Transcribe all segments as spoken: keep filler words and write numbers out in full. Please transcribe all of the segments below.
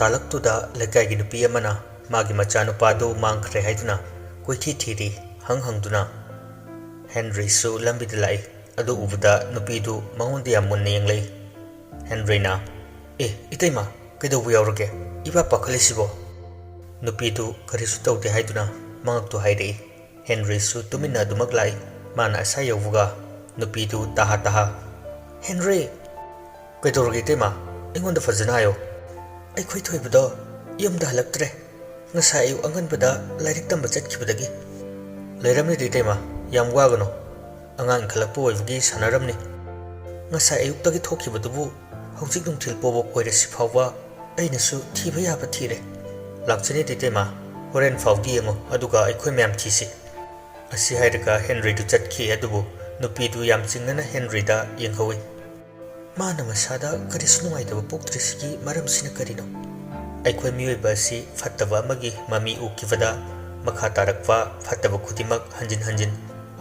ꯇꯥꯂꯛꯇꯨꯗ ꯂꯩꯀꯥꯏꯒꯤ ꯅꯨꯄꯤ ꯑꯃꯅ ꯃꯥꯒꯤ ꯃꯆꯥꯅꯨꯄꯥꯗꯨ ꯃꯥꯡꯈ꯭ꯔꯦ ꯍꯥꯏꯗꯨꯅ ꯀꯣꯏꯊꯤ ꯊꯤꯔꯤ꯫ ꯍꯪ ꯍꯪꯗꯨꯅ ꯍꯦꯟꯔꯤꯁꯨ ꯂꯝꯕꯤꯗ ꯂꯥꯛꯏ꯫ ꯑꯗꯨ ꯎꯕꯗ ꯅꯨꯄꯤꯗꯨ ꯃꯉꯣꯟꯗ ꯌꯥꯝ ꯃꯨꯟꯅ ꯌꯦꯡꯂꯛꯏ꯫ ꯍꯦꯟꯔꯤꯅ, "ꯑꯦ, ꯏꯇꯩꯃ, ꯀꯩꯗꯧꯕ ꯌꯥꯎꯔꯒꯦ? ꯏꯄꯥ ꯄꯥꯈꯠꯂꯤꯁꯤꯕꯣ?" ꯅꯨꯄꯤꯗꯨ ꯀꯔꯤꯁꯨ ꯇꯧꯗꯦ ꯍꯥꯏꯗꯨꯅ ꯃꯉꯛꯇꯨ ꯍꯥꯏꯔꯛꯏ꯫ ꯍꯦꯟꯔꯤꯁꯨ ꯇꯨꯃꯤꯟꯅ ꯑꯗꯨꯃꯛ ꯂꯥꯛꯏ꯫ ꯃꯥꯅ ꯑꯁꯥ ꯌꯧꯕꯒ ꯅꯨꯄꯤꯗꯨ ꯇꯥꯍꯥ ꯇꯥꯍꯥ, "ꯍꯦꯟꯔꯤ!" "ꯀꯩꯗꯧꯔꯒꯦ ꯏꯇꯩꯃ? ꯑꯩꯉꯣꯟꯗ ꯐꯖꯅ ꯍꯥꯏꯌꯣ꯫" "ꯑꯩꯈꯣꯏ ꯊꯣꯏꯕꯗꯣ ꯌꯨꯝꯗ ꯍꯜꯂꯛꯇ꯭ꯔꯦ꯫ ꯉꯁꯥꯏ ꯑꯌꯨꯛ ꯑꯉꯟꯕꯗ ꯂꯥꯏꯔꯤꯛ ꯇꯝꯕ ꯆꯠꯈꯤꯕꯗꯒꯤ꯫" "ꯂꯩꯔꯝꯅꯤꯗ ꯏꯇꯩꯃ, ꯌꯥꯝ ꯋꯥꯒꯅꯨ꯫ ꯑꯉꯥꯡ ꯏꯟꯈꯠꯂꯛꯄ ꯑꯣꯏꯕꯒꯤ ꯁꯥꯟꯅꯔꯝꯅꯤ꯫ ꯉꯁꯥꯏ ꯑꯌꯨꯛꯇꯒꯤ ꯊꯣꯛꯈꯤꯕꯗꯨꯕꯨ ꯍꯧꯖꯤꯛ ꯅꯨꯡꯊꯤꯜ ꯄꯣꯕꯣꯛ ꯑꯣꯏꯔꯁꯤ ꯐꯥꯎꯕ ꯑꯩꯅꯁꯨ ꯊꯤꯕ ꯌꯥꯕ ꯊꯤꯔꯦ꯫ ꯂꯥꯛꯆꯅꯤꯗ ꯏꯇꯩꯃ, ꯍꯣꯔꯦꯟ ꯐꯥꯎꯗꯤ ꯌꯦꯡꯉꯣ, ꯑꯗꯨꯒ ꯑꯩꯈꯣꯏ ꯃꯌꯥꯝ ꯊꯤꯁꯤ꯫" ꯑꯁꯤ ꯍꯥꯏꯔꯒ ꯍꯦꯟꯔꯤꯗꯨ ꯆꯠꯈꯤ꯫ ꯑꯗꯨꯕꯨ ꯅꯨꯄꯤꯗꯨ ꯌꯥꯝ ꯆꯤꯡꯅꯅ ꯍꯦꯟꯔꯤꯗ ꯌꯦꯡꯍꯧꯏ꯫ "ꯃꯥꯅ ꯃꯁꯥꯗ ꯀꯔꯤꯁꯨ ꯅꯨꯡꯉꯥꯏꯇꯕ ꯄꯣꯛꯇ꯭ꯔꯤꯁꯤꯒꯤ ꯃꯔꯝꯁꯤꯅ ꯀꯔꯤꯅꯣ?" ꯑꯩꯈꯣꯏ ꯃꯤꯑꯣꯏꯕ ꯑꯁꯤ ꯐꯠꯇꯕ ꯑꯃꯒꯤ ꯃꯃꯤ ꯎꯈꯤꯕꯗ ꯃꯈꯥ ꯇꯥꯔꯛꯄ ꯐꯠꯇꯕ ꯈꯨꯗꯤꯡꯃꯛ ꯍꯟꯖꯤꯟ ꯍꯟꯖꯤꯟ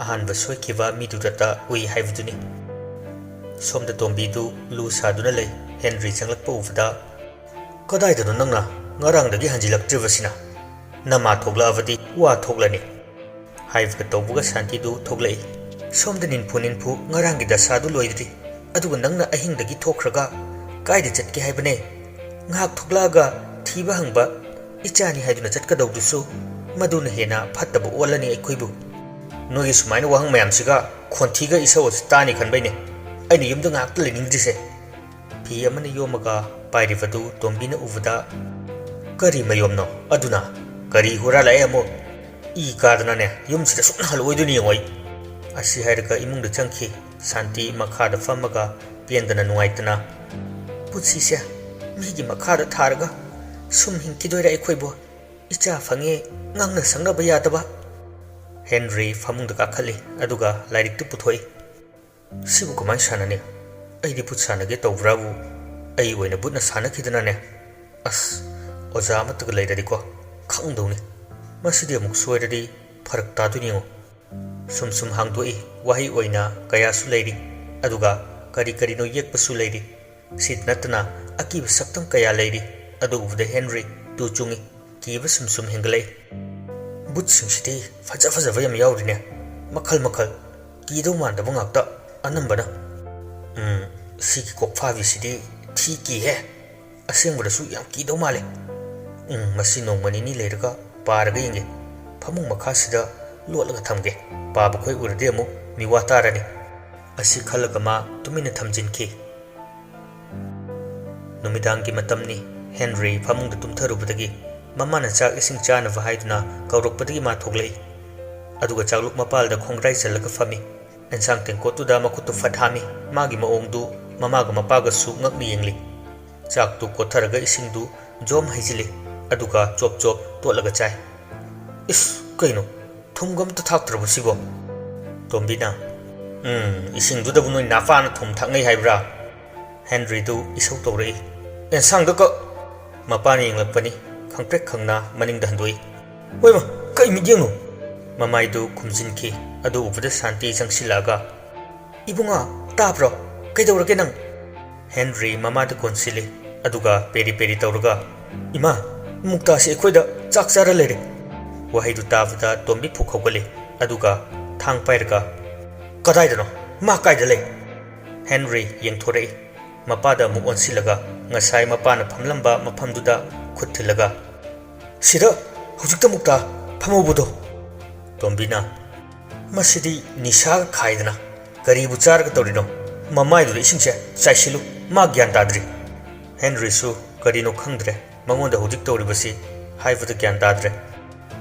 ꯑꯍꯥꯟꯕ ꯁꯣꯏꯈꯤꯕ ꯃꯤꯗꯨꯗꯇ ꯎꯏ ꯍꯥꯏꯕꯗꯨꯅꯤ꯫ ꯁꯣꯝꯗ ꯇꯣꯝꯕꯤꯗꯨ ꯂꯨ ꯁꯥꯗꯨꯅ ꯂꯩ꯫ ꯍꯦꯟꯔꯤ ꯆꯪꯂꯛꯄ ꯎꯕꯗ, "ꯀꯗꯥꯏꯗꯅꯣ ꯅꯪꯅ ꯉꯔꯥꯡꯗꯒꯤ ꯍꯟꯖꯤꯜꯂꯛꯇ꯭ꯔꯤꯕꯁꯤꯅ? ꯅꯃꯥ ꯊꯣꯛꯂꯛꯑꯕꯗꯤ ꯋꯥ ꯊꯣꯛꯂꯅꯤ꯫" ꯍꯥꯏꯕꯒ ꯇꯧꯕꯒ ꯁꯥꯟꯇꯤꯗꯨ ꯊꯣꯛꯂꯛꯏ꯫ "ꯁꯣꯝꯗ ꯅꯤꯟꯐꯨ ꯅꯤꯟꯐꯨ ꯉꯔꯥꯡꯒꯤ ꯗꯁꯥꯗꯨ ꯂꯣꯏꯗ꯭ꯔꯤ, ꯑꯗꯨꯒ ꯅꯪꯅ ꯑꯍꯤꯡꯗꯒꯤ ꯊꯣꯛꯈ꯭ꯔꯒ ꯀꯥꯏꯗ ꯆꯠꯀꯦ ꯍꯥꯏꯕꯅꯦ? ꯉꯥꯏꯍꯥꯛ ꯊꯣꯛꯂꯛꯑꯒ ꯊꯤꯕ ꯍꯪꯕ ꯏꯆꯥꯅꯤ ꯍꯥꯏꯗꯨꯅ ꯆꯠꯀꯗꯧꯗꯨꯁꯨ ꯃꯗꯨꯅ ꯍꯦꯟꯅ ꯐꯠꯇꯕ ꯑꯣꯜꯂꯅꯤ ꯑꯩꯈꯣꯏꯕꯨ꯫ ꯅꯣꯏꯒꯤ ꯁꯨꯃꯥꯏꯅ ꯋꯥꯍꯪ ꯃꯌꯥꯝꯁꯤꯒ ꯈꯣꯟꯊꯤꯒ ꯏꯁꯧ ꯑꯁꯤ ꯇꯥꯅꯤ ꯈꯟꯕꯩꯅꯦ ꯑꯩꯅ ꯌꯨꯝꯗ ꯉꯥꯏꯍꯥꯛꯇ ꯂꯩꯅꯤꯡꯗ꯭ꯔꯤꯁꯦ꯫" ꯐꯤ ꯑꯃꯅ ꯌꯣꯝꯃꯒ ꯄꯥꯏꯔꯤꯕꯗꯨ ꯇꯣꯝꯕꯤꯅ ꯎꯕꯗ, "ꯀꯔꯤ ꯃꯌꯣꯝꯅꯣ ꯑꯗꯨꯅ? ꯀꯔꯤ ꯍꯨꯔꯥꯜꯂꯛꯑꯦ ꯑꯃꯨꯛ? ꯏ ꯀꯥꯗꯅꯅꯦ ꯌꯨꯝꯁꯤꯗ ꯁꯨꯡꯍꯜ ꯍꯜꯂꯛꯑꯣꯏꯗꯣꯏꯅꯤ ꯌꯦꯡꯉꯣ ꯑꯩ꯫" ꯑꯁꯤ ꯍꯥꯏꯔꯒ ꯏꯃꯨꯡꯗ ꯆꯪꯈꯤ꯫ ꯁꯥꯟꯇꯤ ꯃꯈꯥꯗ ꯐꯝꯃꯒ ꯄꯦꯟꯗꯅ ꯅꯨꯡꯉꯥꯏꯇꯅ, "ꯄꯨꯟꯁꯤꯁꯦ ꯃꯤꯒꯤ ꯃꯈꯥꯗ ꯊꯥꯔꯒ ꯁꯨꯝ ꯍꯤꯡꯈꯤꯗꯣꯏꯔꯦ ꯑꯩꯈꯣꯏꯕꯨ꯫ ꯏꯆꯥ ꯐꯪꯉꯦ ꯉꯥꯡꯅ ꯁꯛꯅꯕ ꯌꯥꯗꯕ꯫" ꯍꯦꯟꯔꯤ ꯐꯃꯨꯡꯗ ꯀꯥꯈꯠꯂꯤ, ꯑꯗꯨꯒ ꯂꯥꯏꯔꯤꯛꯇꯨ ꯄꯨꯊꯣꯛꯏ꯫ "ꯁꯤꯕꯨ ꯀꯃꯥꯏꯅ ꯁꯥꯟꯅꯅꯤ? ꯑꯩꯗꯤ ꯕꯨꯠ ꯁꯥꯟꯅꯒꯦ ꯇꯧꯕ꯭ꯔꯥꯕꯨ ꯑꯩ ꯑꯣꯏꯅ ꯕꯨꯠꯅ ꯁꯥꯟꯅꯈꯤꯗꯅꯅꯦ꯫ ꯑꯁ, ꯑꯣꯖꯥ ꯑꯃꯠꯇꯒ ꯂꯩꯔꯗꯤꯀꯣ ꯈꯪꯗꯧꯅꯤ꯫ ꯃꯁꯤꯗꯤ ꯑꯃꯨꯛ ꯁꯣꯏꯔꯗꯤ ꯐꯔꯛ ꯇꯥꯗꯣꯏꯅꯤ ꯌꯦꯡꯉꯨ꯫" ꯁꯨꯝ ꯁꯨꯝ ꯍꯥꯡꯗꯣꯛꯏ꯫ ꯋꯥꯍꯩ ꯑꯣꯏꯅ ꯀꯌꯥꯁꯨ ꯂꯩꯔꯤ, ꯑꯗꯨꯒ ꯀꯔꯤ ꯀꯔꯤꯅꯣ ꯌꯦꯛꯄꯁꯨ ꯂꯩꯔꯤ꯫ ꯁꯤꯗ ꯅꯠꯇꯅ ꯑꯀꯤꯕ ꯁꯛꯇꯝ ꯀꯌꯥ ꯂꯩꯔꯤ꯫ ꯑꯗꯨ ꯎꯕꯗ ꯍꯦꯟꯔꯤ ꯇꯨ ꯆꯨꯡꯉꯤ꯫ ꯀꯤꯕ ꯁꯨꯝ ꯁꯨꯝ ꯍꯦꯟꯒꯠꯂꯛꯏ꯫ "ꯚꯨꯠꯁꯤꯡꯁꯤꯗꯤ ꯐꯖ ꯐꯖꯕ ꯌꯥꯝ ꯌꯥꯎꯔꯤꯅꯦ꯫ ꯃꯈꯜ ꯃꯈꯜ꯫ ꯀꯤꯗꯧ ꯃꯥꯟꯗꯕ ꯉꯥꯛꯇ ꯑꯅꯝꯕꯅ꯫ ꯎꯝ, ꯁꯤꯒꯤ ꯀꯣꯛꯐꯥꯕꯤꯁꯤꯗꯤ ꯊꯤ ꯀꯤꯍꯦ꯫ ꯑꯁꯦꯡꯕꯗꯁꯨ ꯌꯥꯝ ꯀꯤꯗꯧ ꯃꯥꯜꯂꯦ꯫ ꯎꯝ, ꯃꯁꯤ ꯅꯣꯡꯃ ꯅꯤꯅꯤ ꯂꯩꯔꯒ ꯄꯥꯔꯒ ꯌꯦꯡꯒꯦ꯫ ꯐꯃꯨꯡ ꯃꯈꯥꯁꯤꯗ ꯂꯣꯠꯂꯒ ꯊꯝꯒꯦ꯫ ꯄꯥꯕ ꯈꯣꯏ ꯎꯔꯗꯤ ꯑꯃꯨꯛ ꯃꯤꯋꯥ ꯇꯥꯔꯅꯤ"꯫ ꯑꯁꯤ ꯈꯜꯂꯒ ꯃꯥ ꯇꯨꯃꯤꯟꯅ ꯊꯝꯖꯤꯟꯈꯤ꯫ ꯅꯨꯃꯤꯗꯥꯡꯒꯤ ꯃꯇꯝꯅꯤ꯫ ꯍꯦꯟꯔꯤ ꯐꯃꯨꯡꯗ ꯇꯨꯝꯊꯔꯨꯕꯗꯒꯤ ꯃꯃꯥꯅ ꯆꯥꯛ ꯏꯁꯤꯡ ꯆꯥꯅꯕ ꯍꯥꯏꯗꯨꯅ ꯀꯧꯔꯛꯄꯗꯒꯤ ꯃꯥ ꯊꯣꯛꯂꯛꯏ꯫ ꯑꯗꯨꯒ ꯆꯥꯛꯂꯨꯛ ꯃꯄꯥꯜꯗ ꯈꯣꯡꯒ꯭ꯔꯥꯏ ꯆꯜꯂꯒ ꯐꯝꯃꯤ꯫ ꯑꯦꯟꯁꯥꯡ ꯇꯦꯡꯀꯣꯠꯇꯨꯗ ꯃꯈꯨꯠꯇꯨ ꯐꯠ ꯍꯥꯝꯃꯤ꯫ ꯃꯥꯒꯤ ꯃꯑꯣꯡꯗꯨ ꯃꯃꯥꯒ ꯃꯄꯥꯒꯁꯨ ꯉꯛꯅ ꯌꯦꯡꯂꯤ꯫ ꯆꯥꯛꯇꯨ ꯀꯣꯠꯊꯔꯒ ꯏꯁꯤꯡꯗꯨ ꯖꯣꯝ ꯍꯩꯖꯤꯜꯂꯤ꯫ ꯑꯗꯨꯒ ꯆꯣꯞ ꯆꯣꯞ ꯇꯣꯠꯂꯒ ꯆꯥꯏ꯫ "ꯏꯁ, ꯀꯩꯅꯣ? ꯊꯨꯝꯒ ꯑꯝꯇ ꯊꯥꯛꯇ꯭ꯔꯕꯣ ꯁꯤꯕꯣ?" ꯇꯣꯝꯕꯤꯅ, "ꯎꯝ, ꯏꯁꯤꯡꯗꯨꯗꯕꯨ ꯅꯣꯏ ꯅꯥꯄꯥꯅ ꯊꯨꯝ ꯊꯥꯛꯅꯩ ꯍꯥꯏꯕ꯭ꯔꯥ?" ꯍꯦꯟꯔꯤꯗꯨ ꯏꯁꯧ ꯇꯧꯔꯛꯏ꯫ "ꯑꯦꯟꯁꯥꯡꯗ ꯀ-" ꯃꯄꯥꯅ ꯌꯦꯡꯂꯛꯄꯅꯤ꯫ ꯈꯪꯄ꯭ꯔꯦꯛ ꯈꯪꯅ ꯃꯅꯤꯡꯗ ꯍꯟꯗꯣꯛꯏ꯫ "ꯍꯣꯏꯃ, ꯀꯩ ꯃꯤꯠꯌꯦꯡꯅꯣ?" ꯃꯃꯥꯏꯗꯨ ꯈꯨꯝꯖꯤꯟꯈꯤ꯫ ꯑꯗꯨ ꯎꯕꯗ ꯁꯥꯟꯇꯤ ꯆꯪꯁꯤꯜꯂꯛꯑꯒ, "ꯏꯕꯨꯡꯉꯣ, ꯇꯥꯕ꯭ꯔꯣ? ꯀꯩꯗꯧꯔꯒꯦ ꯅꯪ?" ꯍꯦꯟꯔꯤ ꯃꯃꯥꯗ ꯀꯣꯟꯁꯤꯜꯂꯤ꯫ ꯑꯗꯨꯒ ꯄꯦꯔꯤ ꯄꯦꯔꯤ ꯇꯧꯔꯒ, "ꯏꯃꯥ, ꯃꯨꯛꯇꯥꯁꯤ ꯑꯩꯈꯣꯏꯗ ꯆꯥꯛ ꯆꯥꯔ ꯂꯩꯔꯦ"꯫ ꯋꯥꯍꯩꯗꯨ ꯇꯥꯕꯗ ꯇꯣꯝꯕꯤ ꯐꯨꯛ ꯍꯧꯒꯠꯂꯤ꯫ ꯑꯗꯨꯒ ꯊꯥꯡ ꯄꯥꯏꯔꯒ, "ꯀꯗꯥꯏꯗꯅꯣ? ꯃꯥ ꯀꯥꯏꯗ ꯂꯩ?" ꯍꯦꯟꯔꯤ ꯌꯦꯡꯊꯣꯔꯛꯏ꯫ ꯃꯄꯥꯗ ꯑꯃꯨꯛ ꯑꯣꯟꯁꯤꯜꯂꯒ ꯉꯁꯥꯏ ꯃꯄꯥꯅ ꯐꯝꯂꯝꯕ ꯃꯐꯝꯗꯨꯗ ꯈꯨꯠ ꯊꯤꯜꯂꯒ, "ꯁꯤꯗ ꯍꯧꯖꯤꯛꯇ ꯃꯨꯛꯇꯥ ꯐꯝꯍꯧꯕꯗꯣ"꯫ ꯇꯣꯝꯕꯤꯅ, "ꯃꯁꯤꯗꯤ ꯅꯤꯁꯥꯒ ꯈꯥꯏꯗꯅ ꯀꯔꯤꯕꯨ ꯆꯥꯔꯒ ꯇꯧꯔꯤꯅꯣ? ꯃꯃꯥꯏꯗꯨꯗ ꯏꯁꯤꯡꯁꯦ ꯆꯥꯏꯁꯤꯜꯂꯨ, ꯃꯥ ꯒ꯭ꯌꯥꯟ ꯇꯥꯗ꯭ꯔꯤ"꯫ ꯍꯦꯟꯔꯤꯁꯨ ꯀꯔꯤꯅꯣ ꯈꯪꯗ꯭ꯔꯦ, ꯃꯉꯣꯟꯗ ꯍꯧꯖꯤꯛ ꯇꯧꯔꯤꯕꯁꯤ ꯍꯥꯏꯕꯗ ꯒ꯭ꯌꯥꯟ ꯇꯥꯗ꯭ꯔꯦ꯫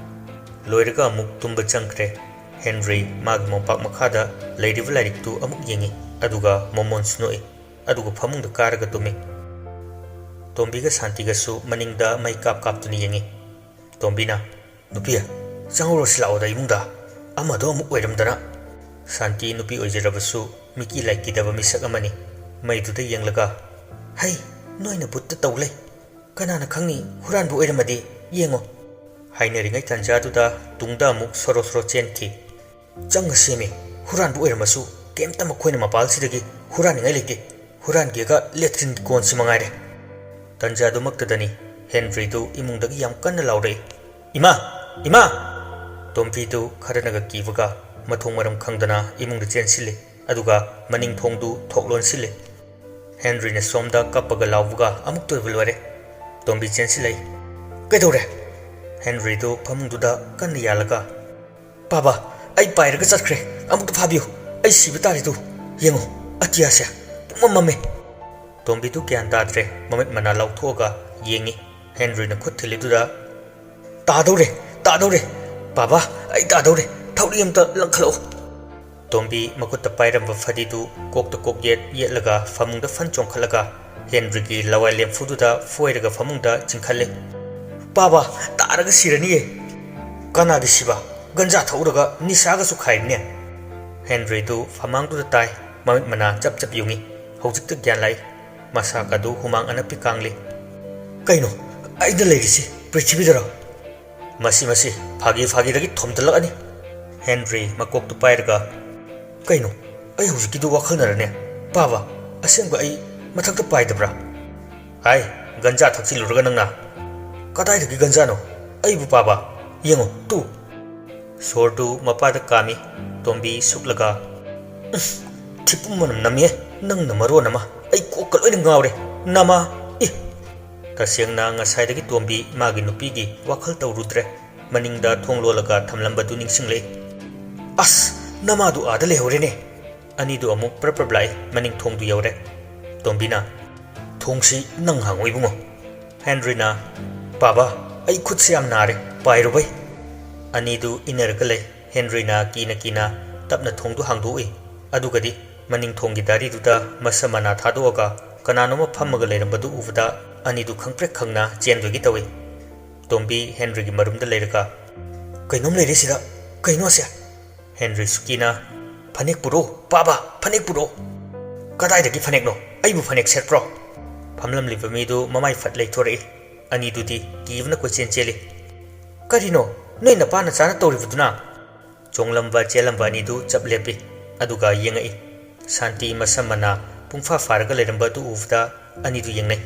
ꯂꯣꯏꯔꯒ ꯑꯃꯨꯛ ꯇꯨꯝꯕ ꯆꯪꯈ꯭ꯔꯦ꯫ ꯍꯦꯟꯔꯤ ꯃꯥꯒꯤ ꯃꯣꯝꯄꯥꯛ ꯃꯈꯥꯗ ꯂꯩꯔꯤꯕ ꯂꯥꯏꯔꯤꯛꯇꯨ ꯑꯃꯨꯛ ꯌꯦꯡꯉꯤ, ꯑꯗꯨꯒ ꯃꯣꯃꯣꯟꯁꯨ ꯅꯣꯛꯏ, ꯑꯗꯨꯒ ꯐꯃꯨꯡꯗ ꯀꯥꯔꯒ ꯇꯨꯝꯃꯤ꯫ ꯇꯣꯝꯕꯤꯒ ꯁꯥꯟꯇꯤꯒꯁꯨ ꯃꯅꯤꯡꯗ ꯃꯩ ꯀꯥꯞ ꯀꯥꯞꯇꯨꯅ ꯌꯦꯡꯉꯤ꯫ ꯇꯣꯝꯕꯤꯅ, "ꯅꯨꯄꯤ, ꯆꯪꯍꯧꯔꯁꯤ ꯂꯥꯛꯑꯣꯗ ꯏꯃꯨꯡꯗ, ꯑꯃꯗꯣ ꯑꯃꯨꯛ ꯑꯣꯏꯔꯝꯗꯅ"꯫ ꯁꯥꯟꯇꯤ ꯅꯨꯄꯤ ꯑꯣꯏꯖꯔꯕꯁꯨ ꯃꯤꯀꯤ ꯂꯥꯏꯀꯤꯗꯕ ꯃꯤꯁꯛ ꯑꯃꯅꯤ꯫ ꯃꯩꯗꯨꯗ ꯌꯦꯡꯂꯒ, "ꯍꯩ, ꯅꯣꯏꯅ ꯕꯨꯠꯇ ꯇꯧ ꯂꯩ꯫ ꯀꯅꯥꯅ ꯈꯪꯅꯤ, ꯍꯨꯔꯥꯟꯕ ꯑꯣꯏꯔꯝꯃꯗꯤ? ꯌꯦꯡꯉꯣ"꯫ ꯍꯥꯏꯅꯔꯤꯉꯩ ꯇꯥꯟꯖꯥꯗꯨꯗ ꯇꯨꯡꯗ ꯑꯃꯨꯛ ꯁꯣꯔꯣ ꯁꯣꯔꯣ ꯆꯦꯟꯈꯤ꯫ "ꯆꯪꯉꯁꯦꯃꯤ, ꯍꯨꯔꯥꯟꯕ ꯑꯣꯏꯔꯝꯃꯁꯨ ꯀꯩꯝꯇ ꯃꯈꯣꯏꯅ ꯃꯄꯥꯜꯁꯤꯗꯒꯤ ꯍꯨꯔꯥꯟꯅꯤꯡꯉꯥꯏ ꯂꯩꯇꯦ꯫ ꯍꯨꯔꯥꯟꯒꯦꯒ ꯂꯦꯇ꯭ꯔꯤꯟꯒꯤ ꯀꯣꯟꯁꯤ ꯃꯉꯥꯏꯔꯦ"꯫ ꯇꯟꯖꯥꯗꯨꯃꯛꯇꯗꯅꯤ ꯍꯦꯟꯔꯤꯗꯨ ꯏꯃꯨꯡꯗꯒꯤ ꯌꯥꯝ ꯀꯟꯅ ꯂꯥꯎꯔꯛꯏ, "ꯏꯃꯥ! ꯏꯃꯥ!" ꯇꯣꯝꯕꯤꯗꯨ ꯈꯔꯅꯒ ꯀꯤꯕꯒ ꯃꯊꯣꯡ ꯃꯔꯝ ꯈꯪꯗꯅ ꯏꯃꯨꯡꯗ ꯆꯦꯟꯁꯤꯜꯂꯤ꯫ ꯑꯗꯨꯒ ꯃꯅꯤꯡ ꯊꯣꯡꯗꯨ ꯊꯣꯛ ꯂꯣꯟꯁꯤꯜꯂꯤ꯫ ꯍꯦꯟꯔꯤꯅ ꯁꯣꯝꯗ ꯀꯞꯄꯒ ꯂꯥꯎꯕꯒ ꯑꯃꯨꯛꯇ ꯑꯣꯏꯕ ꯂꯣꯏꯔꯦ꯫ ꯇꯣꯝꯕꯤ ꯆꯦꯟꯁꯤꯜꯂꯛꯏ꯫ "ꯀꯩꯗꯧꯔꯦ?" ꯍꯦꯟꯔꯤꯗꯨ ꯐꯃꯨꯡꯗꯨꯗ ꯀꯟꯅ ꯌꯥꯜꯂꯒ, "ꯄꯥꯕ, ꯑꯩ ꯄꯥꯏꯔꯒ ꯆꯠꯈ꯭ꯔꯦ꯫ ꯑꯃꯨꯛꯇ ꯐꯥꯕꯤꯌꯨ꯫ ꯑꯩ ꯁꯤꯕ ꯇꯥꯔꯦ ꯇꯨ꯫ ꯌꯦꯡꯉꯨ, ꯑꯇꯤꯌꯥꯁꯦ ꯄꯨꯝꯃꯝ ꯃꯝꯃꯦ꯫" ꯇꯣꯝꯕꯤꯗꯨ ꯒ꯭ꯌꯥꯟ ꯇꯥꯗ꯭ꯔꯦ꯫ ꯃꯃꯤꯠ ꯃꯅꯥ ꯂꯥꯎꯊꯣꯛꯑꯒ ꯌꯦꯡꯉꯤ꯫ ꯍꯦꯟꯔꯤꯅ ꯈꯨꯠ ꯊꯤꯜꯂꯤꯗꯨꯗ, "ꯇꯥꯗꯧꯔꯦ, ꯇꯥꯗꯧꯔꯦ꯫ ꯄꯥꯕ, ꯑꯩ ꯇꯥꯗꯧꯔꯦ꯫ ꯊꯧꯔꯤ ꯑꯝꯇ ꯂꯪꯈꯠꯂꯛꯑꯣ꯫" ꯇꯣꯝꯕꯤ ꯃꯈꯨꯠꯇ ꯄꯥꯏꯔꯝꯕ ꯐꯗꯤꯗꯨ ꯀꯣꯛꯇ ꯀꯣꯛ ꯌꯦꯠ ꯌꯦꯠꯂꯒ ꯐꯃꯨꯡꯗ ꯐꯟ ꯆꯣꯡꯈꯠꯂꯒ ꯍꯦꯟꯔꯤꯒꯤ ꯂꯋꯥꯏ ꯂꯦꯝꯐꯨꯗꯨꯗ ꯐꯣꯏꯔꯒ ꯐꯃꯨꯡꯗ ꯆꯤꯡꯈꯠꯂꯦ꯫ "ꯄꯥꯕ, ꯇꯥꯔꯒ ꯁꯤꯔꯅꯤꯌꯦ!" "ꯀꯅꯥꯒꯤ ꯁꯤꯕ? ꯒꯟꯖꯥ ꯊꯛꯎꯔꯒ ꯅꯤꯁꯥꯒꯁꯨ ꯈꯥꯏꯔꯤꯅꯦ!" ꯍꯦꯟꯔꯤꯗꯨ ꯐꯃꯥꯡꯗꯨꯗ ꯇꯥꯏ꯫ ꯃꯃꯤꯠ ꯃꯅꯥ ꯆꯞ ꯆꯞ ꯌꯨꯡꯉꯤ꯫ ꯍꯧꯖꯤꯛꯇ ꯒ꯭ꯌꯥꯟ ꯂꯥꯛꯏ꯫ ꯃꯁꯥꯀꯗꯨ ꯍꯨꯃꯥꯡ ꯑꯅꯞꯄꯤ ꯀꯥꯡꯂꯤ꯫ "ꯀꯩꯅꯣ? ꯑꯩꯅ ꯂꯩꯔꯤꯁꯤ ꯄ꯭ꯔꯤꯊꯤꯕꯤꯗꯔꯣ?" "ꯃꯁꯤ, ꯃꯁꯤ ꯐꯥꯒꯤ ꯐꯥꯒꯤꯗꯒꯤ ꯊꯣꯝꯖꯤꯜꯂꯛꯑꯅꯤ꯫" ꯍꯦꯟꯔꯤ ꯃꯀꯣꯛꯇꯨ ꯄꯥꯏꯔꯒ, "ꯀꯩꯅꯣ? ꯑꯩ ꯍꯧꯖꯤꯛꯀꯤꯗꯨ ꯋꯥꯈꯜꯅꯔꯅꯦ? ꯄꯥꯕ, ꯑꯁꯦꯡꯕ ꯑꯩ ꯃꯊꯛꯇ ꯄꯥꯏꯗꯕ꯭ꯔꯥ?" "ꯍꯥꯏ, ꯒꯟꯖꯥ ꯊꯛꯆꯤꯜꯂꯨꯔꯒ ꯅꯪꯅ?" "ꯀꯗꯥꯏꯗꯒꯤ ꯒꯟꯖꯥꯅꯣ? ꯑꯩꯕꯨ ꯄꯥꯕ, ꯌꯦꯡꯉꯣ ꯇꯨ!" ꯁꯣꯔꯗꯨ ꯃꯄꯥꯗ ꯀꯥꯝꯃꯤ꯫ ꯇꯣꯝꯕꯤ ꯁꯨꯛꯂꯒ, "ꯎꯝ, ꯊꯤꯄꯨꯝ ꯃꯅꯝ ꯅꯝꯃꯤꯍꯦ꯫ ꯅꯪꯅ ꯃꯔꯣꯟ ꯑꯃ, ꯑꯩ ꯀꯣꯛꯀ ꯂꯣꯏꯅ ꯉꯥꯎꯔꯦ꯫ ꯅꯃꯥ, ꯏ!" ꯇꯁꯦꯡꯅ ꯉꯁꯥꯏꯗꯒꯤ ꯇꯣꯝꯕꯤ ꯃꯥꯒꯤ ꯅꯨꯄꯤꯒꯤ ꯋꯥꯈꯜ ꯇꯧꯔꯨꯗ꯭ꯔꯦ꯫ ꯃꯅꯤꯡꯗ ꯊꯣꯡ ꯂꯣꯜꯂꯒ ꯊꯝꯂꯝꯕꯗꯨ ꯅꯤꯡꯁꯤꯡꯂꯛꯏ꯫ "ꯑꯁ, ꯅꯃꯥꯗꯨ ꯑꯥꯗ ꯂꯩꯍꯧꯔꯦꯅꯦ!" ꯑꯅꯤꯗꯨ ꯑꯃꯨꯛ ꯄ꯭ꯔꯞ ꯄ꯭ꯔꯞ ꯂꯥꯛꯏ꯫ ꯃꯅꯤꯡ ꯊꯣꯡꯗꯨ ꯌꯧꯔꯦ꯫ ꯇꯣꯝꯕꯤꯅ, "ꯊꯣꯡꯁꯤ ꯅꯪ ꯍꯥꯡꯉꯣ ꯏꯕꯨꯡꯉꯣ꯫" ꯍꯦꯟꯔꯤꯅ, "ꯄꯥꯕ, ꯑꯩ ꯈꯨꯠꯁꯦ ꯌꯥꯝ ꯅꯥꯔꯦ, ꯄꯥꯏꯔꯨꯕꯩ꯫" ꯑꯅꯤꯗꯨ ꯏꯟꯅꯔꯒ ꯂꯩ꯫ ꯍꯦꯟꯔꯤꯅ ꯀꯤꯅ ꯀꯤꯅ ꯇꯞꯅ ꯊꯣꯡꯗꯨ ꯍꯥꯡꯗꯣꯛꯏ꯫ ꯑꯗꯨꯒꯗꯤ ꯃꯅꯤꯡ ꯊꯣꯡꯒꯤ ꯗꯥꯔꯤꯗꯨꯗ ꯃꯁꯝ ꯃꯅꯥ ꯊꯥꯗꯣꯛꯑꯒ ꯀꯅꯥꯅꯣꯝꯃ ꯐꯝꯃꯒ ꯂꯩꯔꯝꯕꯗꯨ ꯎꯕꯗ ꯑꯅꯤꯗꯨ ꯈꯪꯄ꯭ꯔꯦꯛ ꯈꯪꯅ ꯆꯦꯟꯗꯣꯏꯒꯤ ꯇꯧꯏ꯫ ꯇꯣꯝꯕꯤ ꯍꯦꯟꯔꯤꯒꯤ ꯃꯔꯨꯝꯗ ꯂꯩꯔꯒ, "ꯀꯩꯅꯣꯝ ꯂꯩꯔꯦ ꯁꯤꯗ꯫ ꯀꯩꯅꯣ ꯑꯁꯦ?" ꯍꯦꯟꯔꯤ ꯁꯨꯀꯤꯅ, "ꯐꯅꯦꯛ ꯄꯨꯔꯛꯑꯣ, ꯄꯥꯕ, ꯐꯅꯦꯛ ꯄꯨꯔꯛꯑꯣ꯫" "ꯀꯗꯥꯏꯗꯒꯤ ꯐꯅꯦꯛꯅꯣ? ꯑꯩꯕꯨ ꯐꯅꯦꯛ ꯁꯦꯠꯄ꯭ꯔꯣ?" ꯐꯝꯂꯝꯂꯤꯕ ꯃꯤꯗꯨ ꯃꯃꯥꯏ ꯐꯠ ꯂꯩꯊꯣꯔꯛꯏ꯫ ꯑꯅꯤꯗꯨꯗꯤ ꯀꯤꯕꯅ ꯀꯣꯏꯆꯦꯟ ꯆꯦꯜꯂꯤ꯫ "ꯀꯔꯤꯅꯣ? ꯅꯣꯏ ꯅꯄꯥ ꯅꯆꯥꯅ ꯇꯧꯔꯤꯕꯗꯨꯅ?" ꯆꯣꯡꯂꯝꯕ ꯆꯦꯜꯂꯝꯕ ꯑꯅꯤꯗꯨ ꯆꯞ ꯂꯦꯞꯄꯤ꯫ ꯑꯗꯨꯒ ꯌꯦꯡꯉꯛꯏ꯫ ꯁꯥꯟꯇꯤ ꯃꯁꯝ ꯃꯅꯥ ꯄꯨꯡꯐꯥ ꯐꯥꯔꯒ ꯂꯩꯔꯝꯕ ꯑꯗꯨ ꯎꯕꯗ ꯑꯅꯤꯗꯨ ꯌꯦꯡꯅꯩ꯫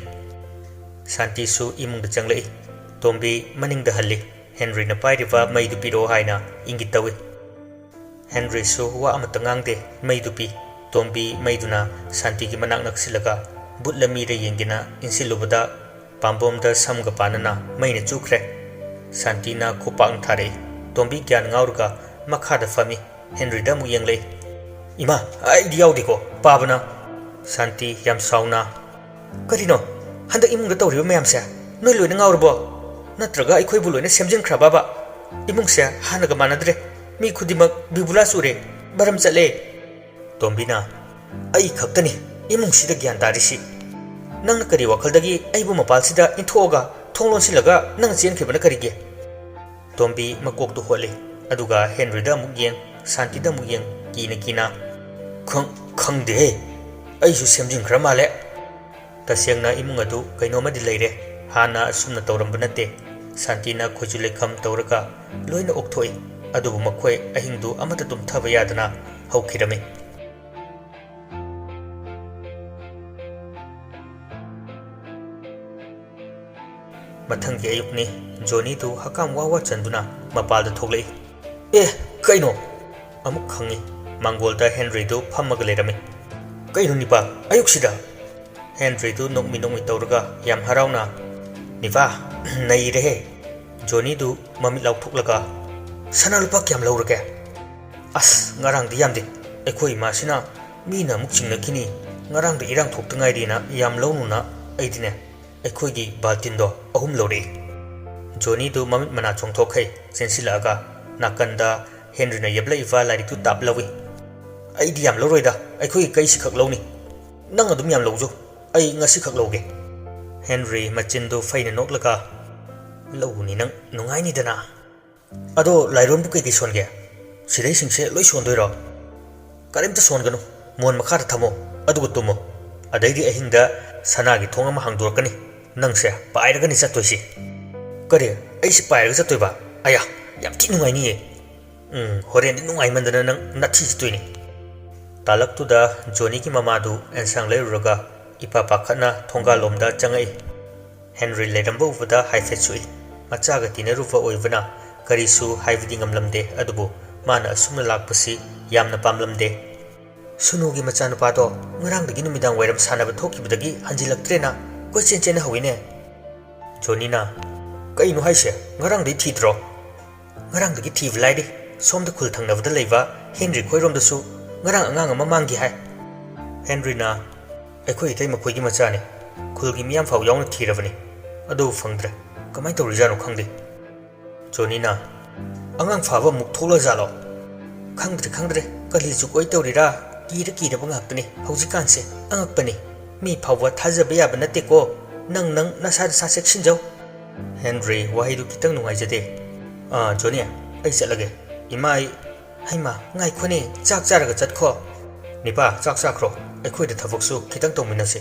ꯁꯥꯟꯇꯤꯁꯨ ꯏꯃꯨꯡꯗ ꯆꯪꯂꯛꯏ꯫ ꯇꯣꯝꯕꯤ ꯃꯅꯤꯡꯗ ꯍꯜꯂꯤ꯫ ꯍꯦꯟꯔꯤꯅ ꯄꯥꯏꯔꯤꯕ ꯃꯩꯗꯨ ꯄꯤꯔꯛꯑꯣ ꯍꯥꯏꯅ ꯏꯪꯒꯤꯠ ꯇꯧꯏ꯫ ꯍꯦꯟꯔꯤꯁꯨ ꯋꯥ ꯑꯃꯠꯇ ꯉꯥꯡꯗꯦ, ꯃꯩꯗꯨ ꯄꯤ꯫ ꯇꯣꯝꯕꯤ ꯃꯩꯗꯨꯅ ꯁꯥꯟꯇꯤꯒꯤ ꯃꯅꯥꯛ ꯅꯛꯁꯤꯜꯂꯒ ꯕꯨꯠꯂ ꯃꯤꯔ ꯌꯦꯡꯒꯦꯅ ꯏꯟꯁꯤꯜꯂꯨꯕꯗ ꯄꯥꯝꯕꯣꯝꯗ ꯁꯝꯒ ꯄꯥꯟꯅꯅ ꯃꯩꯅ ꯆꯨꯈ꯭ꯔꯦ꯫ ꯁꯥꯟꯇꯤꯅ ꯈꯨꯄꯥꯛꯅ ꯊꯥꯔꯛꯏ꯫ ꯇꯣꯝꯕꯤ ꯒ꯭ꯌꯥꯟ ꯉꯥꯎꯔꯒ ꯃꯈꯥꯗ ꯐꯝꯃꯤ꯫ ꯍꯦꯟꯔꯤꯗ ꯑꯃꯨꯛ ꯌꯦꯡꯂꯛꯏ꯫ "ꯏꯃꯥ, ꯑꯩꯗꯤ ꯌꯥꯎꯗꯦꯀꯣ, ꯄꯥꯕꯅ꯫" ꯁꯥꯟꯇꯤ ꯌꯥꯝ ꯁꯥꯎꯅ, "ꯀꯔꯤꯅꯣ? ꯍꯟꯗꯛ ꯏꯃꯨꯡꯗ ꯇꯧꯔꯤꯕ ꯃꯌꯥꯝꯁꯦ ꯅꯣꯏ ꯂꯣꯏꯅ ꯉꯥꯎꯔꯕꯣ? ꯅꯠꯇ꯭ꯔꯒ ꯑꯩꯈꯣꯏꯕꯨ ꯂꯣꯏꯅ ꯁꯦꯝꯖꯤꯟꯈ꯭ꯔꯕꯕ? ꯏꯃꯨꯡꯁꯦ ꯍꯥꯟꯅꯒ ꯃꯥꯟꯅꯗ꯭ꯔꯦ꯫ ꯃꯤ ꯈꯨꯗꯤꯡꯃꯛ ꯕꯤꯕꯨꯂꯥ ꯆꯨꯔꯦ, ꯃꯔꯝ ꯆꯠꯂꯦ꯫" ꯇꯣꯝꯕꯤꯅ, "ꯑꯩ ꯈꯛꯇꯅꯤ ꯏꯃꯨꯡꯁꯤꯗ ꯒ꯭ꯌꯥꯟ ꯇꯥꯔꯤꯁꯤ꯫ ꯅꯪꯅ ꯀꯔꯤ ꯋꯥꯈꯜꯗꯒꯤ ꯑꯩꯕꯨ ꯃꯄꯥꯜꯁꯤꯗ ꯏꯟꯊꯣꯛꯑꯒ ꯊꯣꯡ ꯂꯣꯟꯁꯤꯜꯂꯒ ꯅꯪ ꯆꯦꯟꯈꯤꯕꯅ ꯀꯔꯤꯒꯤ?" ꯇꯣꯝꯕꯤ ꯃꯀꯣꯛꯇꯨ ꯍꯣꯠꯂꯤ꯫ ꯑꯗꯨꯒ ꯍꯦꯟꯔꯤꯗ ꯑꯃꯨꯛ ꯌꯦꯡ, ꯁꯥꯟꯇꯤꯗ ꯑꯃꯨꯛ ꯌꯦꯡ, ꯀꯤꯅ ꯀꯤꯅ, "ꯈꯪ-, ꯈꯪꯗꯦꯍꯦ꯫ ꯑꯩꯁꯨ ꯁꯦꯝꯖꯤꯟꯈ꯭ꯔ ꯃꯥꯜꯂꯦ꯫" ꯇꯁꯦꯡꯅ ꯏꯃꯨꯡ ꯑꯗꯨ ꯀꯩꯅꯣꯝꯃꯗꯤ ꯂꯩꯔꯦ꯫ ꯍꯥꯟꯅ ꯑꯁꯨꯝꯅ ꯇꯧꯔꯝꯕ ꯅꯠꯇꯦ꯫ ꯁꯥꯟꯇꯤꯅ ꯈꯣꯏꯖꯨ ꯂꯩꯈꯝ ꯇꯧꯔꯒ ꯂꯣꯏꯅ ꯑꯣꯛꯊꯣꯛꯏ꯫ ꯑꯗꯨꯕꯨ ꯃꯈꯣꯏ ꯑꯍꯤꯡꯗꯨ ꯑꯃꯠꯇ ꯇꯨꯝꯊꯕ ꯌꯥꯗꯅ ꯍꯧꯈꯤꯔꯝꯃꯤ꯫ ꯃꯊꯪꯒꯤ ꯑꯌꯨꯛꯅꯤ꯫ ꯖꯣꯅꯤꯗꯨ ꯍꯀꯥꯝ ꯋꯥ ꯋꯥ ꯆꯟꯗꯨꯅ ꯃꯄꯥꯜꯗ ꯊꯣꯛꯂꯛꯏ꯫ "ꯑꯦ, ꯀꯩꯅꯣ?" ꯑꯃꯨꯛ ꯈꯪꯉꯤ꯫ ꯃꯥꯡꯒꯣꯜꯗ ꯍꯦꯟꯔꯤꯗꯨ ꯐꯝꯃꯒ ꯂꯩꯔꯝꯃꯤ꯫ "ꯀꯩꯅꯣ ꯅꯤꯄꯥ, ꯑꯌꯨꯛꯁꯤꯗ?" ꯍꯦꯟꯔꯤꯗꯨ ꯅꯣꯛꯃꯤ ꯅꯣꯛꯃꯤ ꯇꯧꯔꯒ ꯌꯥꯝ ꯍꯔꯥꯎꯅ, "ꯅꯤꯄꯥ, ꯅꯩꯔꯦꯍꯦ!" ꯖꯣꯅꯤꯗꯨ ꯃꯃꯤꯠ ꯂꯥꯎꯊꯣꯛꯂꯒ, "ꯁꯅꯥ ꯂꯨꯄꯥ ꯀꯌꯥꯝ ꯂꯧꯔꯒꯦ?" "ꯑꯁ, ꯉꯔꯥꯡꯗꯤ ꯌꯥꯝꯗꯦ꯫ ꯑꯩꯈꯣꯏ ꯏꯃꯥꯁꯤꯅ ꯃꯤꯅ ꯑꯃꯨꯛ ꯆꯤꯡꯅꯈꯤꯅꯤ, ꯉꯔꯥꯡꯗ ꯏꯔꯥꯡ ꯊꯣꯛꯇ ꯉꯥꯏꯔꯤꯅ ꯌꯥꯝ ꯂꯧꯅꯨꯅ ꯑꯩꯗꯤꯅꯦ, ꯑꯩꯈꯣꯏꯒꯤ ꯕꯥꯜꯇꯤꯟꯗꯣ ꯑꯍꯨꯝ ꯂꯧꯔꯛꯏ꯫" ꯖꯣꯅꯤꯗꯨ ꯃꯃꯤꯠ ꯃꯅꯥ ꯆꯣꯡꯊꯣꯛꯈꯩ ꯆꯦꯟꯁꯤꯜꯂꯛꯑꯒ ꯅꯥꯀꯟꯗ ꯍꯦꯟꯔꯤꯅ ꯌꯦꯞꯂꯛꯏꯕ ꯂꯥꯏꯔꯤꯛꯇꯨ ꯇꯥꯞ ꯂꯧꯏ꯫ "ꯑꯩꯗꯤ ꯌꯥꯝ ꯂꯧꯔꯣꯏꯗ, ꯑꯩꯈꯣꯏꯒꯤ ꯀꯩꯁꯤꯈꯛ ꯂꯧꯅꯤ꯫ ꯅꯪ ꯑꯗꯨꯝ ꯌꯥꯝ ꯂꯧꯖꯧ, ꯑꯩ ꯉꯁꯤꯈꯛ ꯂꯧꯒꯦ꯫" ꯍꯦꯟꯔꯤ ꯃꯆꯤꯟꯗꯨ ꯐꯩꯅ ꯅꯣꯛꯂꯒ, "ꯂꯧꯅꯤ ꯅꯪ, ꯅꯨꯡꯉꯥꯏꯅꯤꯗꯅ꯫ ꯑꯗꯣ ꯂꯥꯏꯔꯣꯟꯕꯨ ꯀꯩꯀꯩ ꯁꯣꯟꯒꯦ? ꯁꯤꯗꯩꯁꯤꯡꯁꯦ ꯂꯣꯏ ꯁꯣꯟꯗꯣꯏꯔꯣ?" "ꯀꯔꯤꯝꯇ ꯁꯣꯟꯒꯅꯨ, ꯃꯣꯟ ꯃꯈꯥꯗ ꯊꯝꯃꯣ, ꯑꯗꯨꯒ ꯇꯨꯝꯃꯣ꯫ ꯑꯗꯩꯗꯤ ꯑꯍꯤꯡꯗ ꯁꯅꯥꯒꯤ ꯊꯣꯡ ꯑꯃ ꯍꯥꯡꯗꯣꯔꯛꯀꯅꯤ, ꯅꯪꯁꯦ ꯄꯥꯏꯔꯒꯅꯤ ꯆꯠꯇꯣꯏꯁꯤ꯫" "ꯀꯔꯤ? ꯑꯩꯁꯤ ꯄꯥꯏꯔꯒ ꯆꯠꯇꯣꯏꯕ? ꯑꯌꯥ, ꯌꯥꯝ ꯊꯤ ꯅꯨꯡꯉꯥꯏꯅꯤꯌꯦ꯫" "ꯎꯝ, ꯍꯣꯔꯦꯟꯗꯤ ꯅꯨꯡꯉꯥꯏꯃꯟꯗꯅ ꯅꯪ ꯅꯥꯊꯤ ꯆꯠꯇꯣꯏꯅꯤ꯫" ꯇꯥꯂꯛꯇꯨꯗ ꯖꯣꯅꯤꯒꯤ ꯃꯃꯥꯗꯨ ꯑꯦꯟꯁꯥꯡ ꯂꯩꯔꯨꯔꯒ ꯏꯄꯥ ꯄꯥꯈꯠꯅ ꯊꯣꯡꯒꯥꯜꯂꯣꯝꯗ ꯆꯪꯉꯛꯏ꯫ ꯍꯦꯟꯔꯤ ꯂꯩꯔꯝꯕ ꯎꯕꯗ ꯍꯥꯏꯐꯦꯠ ꯁꯨꯛꯏ꯫ ꯃꯆꯥꯒ ꯇꯤꯟꯅꯔꯨꯕ ꯑꯣꯏꯕꯅ ꯀꯔꯤꯁꯨ ꯍꯥꯏꯕꯗꯤ ꯉꯝꯂꯝꯗꯦ, ꯑꯗꯨꯕꯨ ꯃꯥꯅ ꯑꯁꯨꯝꯅ ꯂꯥꯛꯄꯁꯤ ꯌꯥꯝꯅ ꯄꯥꯝꯂꯝꯗꯦ꯫ "ꯁꯨꯅꯨꯒꯤ ꯃꯆꯥꯅꯨꯄꯥꯗꯣ ꯉꯔꯥꯡꯗꯒꯤ ꯅꯨꯃꯤꯗꯥꯡ ꯋꯥꯏꯔꯝ ꯁꯥꯟꯅꯕ ꯊꯣꯛꯈꯤꯕꯗꯒꯤ ꯍꯟꯖꯤꯜꯂꯛꯇ꯭ꯔꯦꯅ ꯀꯣꯏꯆꯦꯟ ꯆꯦꯟꯅ ꯍꯧꯏꯅꯦ꯫" ꯖꯣꯅꯤꯅ, "ꯀꯩꯅꯣ ꯍꯥꯏꯁꯦ? ꯉꯔꯥꯡꯗꯩ ꯊꯤꯗ꯭ꯔꯣ?" "ꯉꯔꯥꯡꯗꯒꯤ ꯊꯤꯕ ꯂꯥꯏꯔꯤ, ꯁꯣꯝꯗ ꯈꯨꯜ ꯊꯪꯅꯕꯗ ꯂꯩꯕ ꯍꯦꯟꯔꯤ ꯈꯣꯏꯔꯣꯝꯗꯁꯨ ꯉꯔꯥꯡ ꯑꯉꯥꯡ ꯑꯃ ꯃꯥꯡꯈꯤ ꯍꯥꯏ꯫" ꯍꯦꯟꯔꯤꯅ, "ꯑꯩꯈꯣꯏ ꯏꯇꯩ ꯃꯈꯣꯏꯒꯤ ꯃꯆꯥꯅꯤ, ꯈꯨꯜꯒꯤ ꯃꯤꯌꯥꯝ ꯐꯥꯎ ꯌꯥꯎꯅ ꯊꯤꯔꯕꯅꯤ, ꯑꯗꯨꯕꯨ ꯐꯪꯗ꯭ꯔꯦ꯫ ꯀꯃꯥꯏꯅ ꯇꯧꯔꯤꯖꯥꯠꯅꯣ ꯈꯪꯗꯦ꯫" ꯖꯣꯅꯤꯅ, "ꯑꯉꯥꯡ ꯐꯥꯕ ꯑꯃꯨꯛ ꯊꯣꯛꯂꯖꯥꯠꯂꯣ? ꯈꯪꯗ꯭ꯔꯦ, ꯈꯪꯗ꯭ꯔꯦ, ꯀꯂꯤ ꯖꯨꯒ ꯑꯣꯏ ꯇꯧꯔꯤꯔꯥ? ꯀꯤꯔ ꯀꯤꯔꯕ ꯉꯥꯛꯇꯅꯤ ꯍꯧꯖꯤꯛꯀꯥꯟꯁꯦ꯫ ꯑꯉꯛꯄꯅꯤ, ꯃꯤ ꯐꯥꯎꯕ ꯊꯥꯖꯕ ꯌꯥꯕ ꯅꯠꯇꯦꯀꯣ꯫ ꯅꯪ, ꯅꯪ ꯅꯁꯥ ꯅꯁꯥ ꯆꯦꯛꯁꯤꯟꯖꯧ꯫" ꯍꯦꯟꯔꯤ ꯋꯥꯍꯩꯗꯨ ꯈꯤꯇꯪ ꯅꯨꯡꯉꯥꯏꯖꯗꯦ꯫ "ꯑꯥ, ꯖꯣꯅꯤ, ꯑꯩ ꯆꯠꯂꯒꯦ꯫ ꯏꯃꯥ, ꯑꯩ..." "ꯍꯩꯃꯥ, ꯉꯥꯏꯈꯣꯅꯦ, ꯆꯥꯛ ꯆꯥꯔꯒ ꯆꯠꯈꯣ꯫" "ꯅꯤꯄꯥ, ꯆꯥꯛ ꯆꯥꯈ꯭ꯔꯣ, ꯑꯩꯈꯣꯏꯗ ꯊꯕꯛꯁꯨ ꯈꯤꯇꯪ ꯇꯧꯃꯤꯟꯅꯁꯤ꯫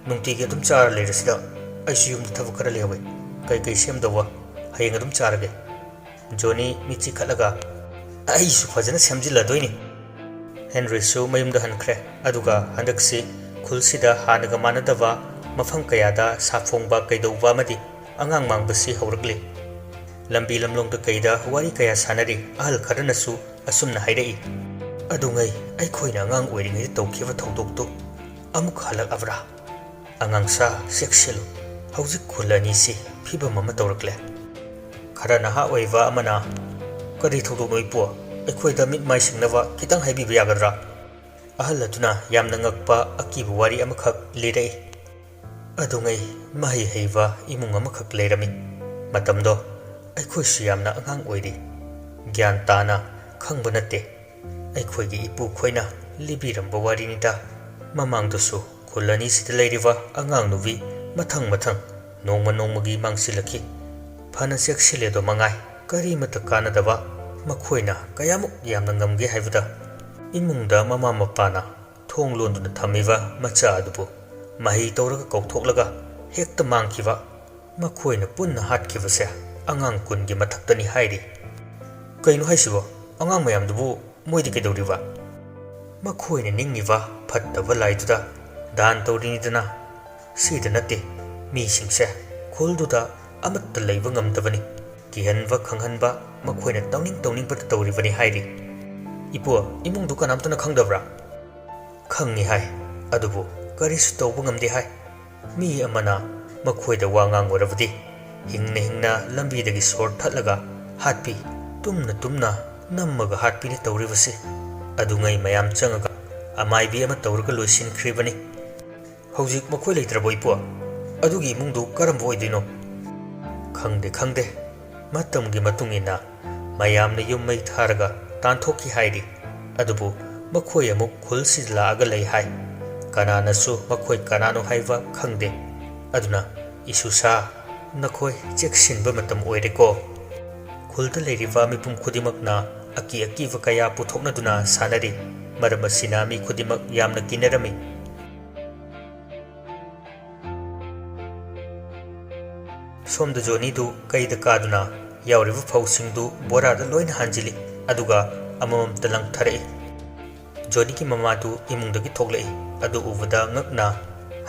ꯅꯨꯡꯇꯤꯒꯤ ꯑꯗꯨꯝ ꯆꯥꯔ ꯂꯩꯔꯁꯤꯗ ꯑꯩꯁꯨ ꯌꯨꯝꯗ ꯊꯕꯛ ꯈꯔ ꯂꯩꯍꯧꯋꯦ꯫ ꯀꯩꯀꯩ ꯁꯦꯝꯗꯧꯕ ꯍꯌꯦꯡ ꯑꯗꯨꯝ ꯆꯥꯔꯒꯦ꯫" ꯖꯣꯅꯤ ꯃꯤꯠ ꯆꯤꯈꯠꯂꯒ, "ꯑꯩꯁꯨ ꯐꯖꯅ ꯁꯦꯝꯖꯤꯜꯂꯗꯣꯏꯅꯤ꯫" ꯍꯦꯟꯔꯤꯁꯨ ꯃꯌꯨꯝꯗ ꯍꯟꯈ꯭ꯔꯦ꯫ ꯑꯗꯨꯒ ꯍꯟꯗꯛꯁꯤ ꯈꯨꯜꯁꯤꯗ ꯍꯥꯟꯅꯒ ꯃꯥꯟꯅꯗꯕ ꯃꯐꯝ ꯀꯌꯥꯗ ꯁꯥꯐꯣꯡꯕ ꯀꯩꯗꯧꯕ ꯑꯃꯗꯤ ꯑꯉꯥꯡ ꯃꯥꯡꯕꯁꯤ ꯍꯧꯔꯛꯂꯤ꯫ ꯂꯝꯕꯤ ꯂꯝꯂꯣꯡꯗ ꯀꯩꯗ ꯋꯥꯔꯤ ꯀꯌꯥ ꯁꯥꯟꯅꯔꯤ꯫ ꯑꯍꯜ ꯈꯔꯅꯁꯨ ꯑꯁꯨꯝꯅ ꯍꯥꯏꯔꯛꯏ, "ꯑꯗꯨꯉꯩ ꯑꯩꯈꯣꯏꯅ ꯑꯉꯥꯡ ꯑꯣꯏꯔꯤꯉꯩꯗ ꯇꯧꯈꯤꯕ ꯊꯧꯗꯣꯛꯇꯨ ꯑꯃꯨꯛ ꯍꯜꯂꯛꯑꯕ꯭ꯔꯥ? ꯑꯉꯥꯡꯁꯥ, ꯆꯦꯛꯁꯤꯜꯂꯨ, ꯍꯧꯖꯤꯛ ꯈꯨꯜ ꯑꯅꯤꯁꯤ ꯐꯤꯕꯝ ꯑꯃ ꯇꯧꯔꯛꯂꯦ꯫" ꯈꯔ ꯅꯍꯥ ꯑꯣꯏꯕ ꯑꯃꯅ, "ꯀꯔꯤ ꯊꯧꯗꯣꯛꯅꯣ ꯏꯄꯨ? ꯑꯩꯈꯣꯏꯗ ꯃꯤꯠ ꯃꯥꯏ ꯁꯤꯡꯅꯕ ꯈꯤꯇꯪ ꯍꯥꯏꯕꯤꯕ ꯌꯥꯒꯗ꯭ꯔꯥ?" ꯑꯍꯜ ꯑꯗꯨꯅ ꯌꯥꯝꯅ ꯉꯛꯄ ꯑꯀꯤꯕ ꯋꯥꯔꯤ ꯑꯃꯈꯛ ꯂꯤꯔꯛꯏ꯫ "ꯑꯗꯨꯉꯩ ꯃꯍꯩ ꯍꯩꯕ ꯏꯃꯨꯡ ꯑꯃꯈꯛ ꯂꯩꯔꯝꯃꯤ꯫ ꯃꯇꯝꯗꯣ ꯑꯩꯈꯣꯏꯁꯨ ꯌꯥꯝꯅ ꯑꯉꯥꯡ ꯑꯣꯏꯔꯤ꯫ ꯒ꯭ꯌꯥꯟ ꯇꯥꯅ ꯈꯪꯕ ꯅꯠꯇꯦ꯫ ꯑꯩꯈꯣꯏꯒꯤ ꯏꯄꯨ ꯈꯣꯏꯅ ꯂꯤꯕꯤꯔꯝꯕ ꯋꯥꯔꯤꯅꯤꯗ꯫ ꯃꯃꯥꯡꯗꯁꯨ ꯈꯨꯜ ꯑꯅꯤꯁꯤꯗ ꯂꯩꯔꯤꯕ ꯑꯉꯥꯡ ꯅꯨꯕꯤ ꯃꯊꯪ ꯃꯊꯪ ꯅꯣꯡꯃ ꯅꯣꯡꯃꯒꯤ ꯃꯥꯡꯁꯤꯜꯂꯛꯈꯤ꯫ ꯐꯅ ꯆꯦꯛꯁꯤꯜꯂꯦꯗꯣ ꯃꯉꯥꯏ, ꯀꯔꯤꯃꯠꯇ ꯀꯥꯟꯅꯗꯕ꯫ ꯃꯈꯣꯏꯅ ꯀꯌꯥꯃꯨꯛ ꯌꯥꯝꯅ ꯉꯝꯒꯦ ꯍꯥꯏꯕꯗ, ꯏꯃꯨꯡꯗ ꯃꯃꯥ ꯃꯄꯥꯅ ꯊꯣꯡ ꯂꯣꯟꯗꯨꯅ ꯊꯝꯃꯤꯕ ꯃꯆꯥ ꯑꯗꯨꯕꯨ ꯃꯍꯩ ꯇꯧꯔꯒ ꯀꯧꯊꯣꯛꯂꯒ ꯍꯦꯛꯇ ꯃꯥꯡꯈꯤꯕ꯫ ꯃꯈꯣꯏꯅ ꯄꯨꯟꯅ ꯍꯥꯠꯈꯤꯕꯁꯦ ꯑꯉꯥꯡ ꯀꯨꯟꯒꯤ ꯃꯊꯛꯇꯅꯤ ꯍꯥꯏꯔꯤ꯫" "ꯀꯩꯅꯣ ꯍꯥꯏꯁꯤꯕꯣ? ꯑꯉꯥꯡ ꯃꯌꯥꯝꯗꯨꯕꯨ ꯃꯣꯏꯗꯤ ꯀꯩꯗꯧꯔꯤꯕ?" "ꯃꯈꯣꯏꯅ ꯅꯤꯡꯉꯤꯕ ꯐꯠꯇꯕ ꯂꯥꯏꯗꯨꯗ ꯗꯥꯟ ꯇꯧꯔꯤꯅꯤꯗꯅ꯫ ꯁꯤꯗ ꯅꯠꯇꯦ, ꯃꯤꯁꯤꯡꯁꯦ ꯈꯨꯜꯗꯨꯗ ꯑꯃꯠꯇ ꯂꯩꯕ ꯉꯝꯗꯕꯅꯤ꯫ ꯀꯤꯍꯟꯕ ꯈꯪꯍꯟꯕ ꯃꯈꯣꯏꯅ ꯇꯧꯅꯤꯡ ꯇꯧꯅꯤꯡꯕꯇ ꯇꯧꯔꯤꯕꯅꯤ ꯍꯥꯏꯔꯤ꯫ "ꯏꯄꯨ, ꯏꯃꯨꯡꯗꯨ ꯀꯅꯥꯝꯇꯅ ꯈꯪꯗꯕ꯭ꯔꯥ?" "ꯈꯪꯉꯤ ꯍꯥꯏ, ꯑꯗꯨꯕꯨ ꯀꯔꯤꯁꯨ ꯇꯧꯕ ꯉꯝꯗꯦ ꯍꯥꯏ꯫ ꯃꯤ ꯑꯃꯅ ꯃꯈꯣꯏꯗ ꯋꯥ ꯉꯥꯡꯂꯨꯔꯕꯗꯤ ꯍꯤꯡꯅ ꯍꯤꯡꯅ ꯂꯝꯕꯤꯗꯒꯤ ꯁꯣꯔ ꯊꯠꯂꯒ ꯍꯥꯠꯄꯤ, ꯇꯨꯝꯅ ꯇꯨꯝꯅ ꯅꯝꯃꯒ ꯍꯥꯠꯄꯤꯅꯤ ꯇꯧꯔꯤꯕꯁꯤ꯫ ꯑꯗꯨꯉꯩ ꯃꯌꯥꯝ ꯆꯪꯉꯒ ꯑꯃꯥꯏꯕꯤ ꯑꯃ ꯇꯧꯔꯒ ꯂꯣꯏꯁꯤꯟꯈ꯭ꯔꯤꯕꯅꯤ꯫ ꯍꯧꯖꯤꯛ ꯃꯈꯣꯏ ꯂꯩꯇ꯭ꯔꯕꯣ, ꯏꯄꯨ? ꯑꯗꯨꯒꯤ ꯏꯃꯨꯡꯗꯨ ꯀꯔꯝꯕ ꯑꯣꯏꯗꯣꯏꯅꯣ?" "ꯈꯪꯗꯦ, ꯈꯪꯗꯦ꯫ ꯃꯇꯝꯒꯤ ꯃꯇꯨꯡ ꯏꯟꯅ ꯃꯌꯥꯝꯅ ꯌꯨꯝ ꯃꯩ ꯊꯥꯔꯒ ꯇꯥꯟꯊꯣꯛꯈꯤ ꯍꯥꯏꯔꯤ꯫ ꯑꯗꯨꯕꯨ ꯃꯈꯣꯏ ꯑꯃꯨꯛ ꯈꯨꯜꯁꯤꯗ ꯂꯥꯛꯑꯒ ꯂꯩ ꯍꯥꯏ꯫ ꯀꯅꯥꯅꯁꯨ ꯃꯈꯣꯏ ꯀꯅꯥꯅꯣ ꯍꯥꯏꯕ ꯈꯪꯗꯦ꯫ ꯑꯗꯨꯅ ꯏꯁꯨꯁꯥ, ꯅꯈꯣꯏ ꯆꯦꯛꯁꯤꯟꯕ ꯃꯇꯝ ꯑꯣꯏꯔꯦꯀꯣ꯫" ꯈꯨꯜꯗ ꯂꯩꯔꯤꯕ ꯃꯤꯄꯨꯝ ꯈꯨꯗꯤꯡꯃꯛꯅ ꯑꯀꯤ ꯑꯀꯤꯕ ꯀꯌꯥ ꯄꯨꯊꯣꯛꯅꯗꯨꯅ ꯁꯥꯟꯅꯔꯤ꯫ ꯃꯔꯝ ꯑꯁꯤꯅ ꯃꯤ ꯈꯨꯗꯤꯡꯃꯛ ꯌꯥꯝꯅ ꯀꯤꯅꯔꯝꯃꯤ꯫ ꯁꯣꯝꯗ ꯖꯣꯅꯤꯗꯨ ꯀꯩꯗ ꯀꯥꯗꯨꯅ ꯌꯥꯎꯔꯤꯕ ꯐꯧꯁꯤꯡꯗꯨ ꯕꯣꯔꯥꯗ ꯂꯣꯏꯅ ꯍꯥꯟꯖꯤꯜꯂꯤ, ꯑꯗꯨꯒ ꯑꯃꯃꯝꯇ ꯂꯪꯊꯔꯛꯏ꯫ ꯖꯣꯅꯤꯒꯤ ꯃꯃꯥꯗꯨ ꯏꯃꯨꯡꯗꯒꯤ ꯊꯣꯛꯂꯛꯏ꯫ ꯑꯗꯨ ꯎꯕꯗ ꯉꯛꯅ,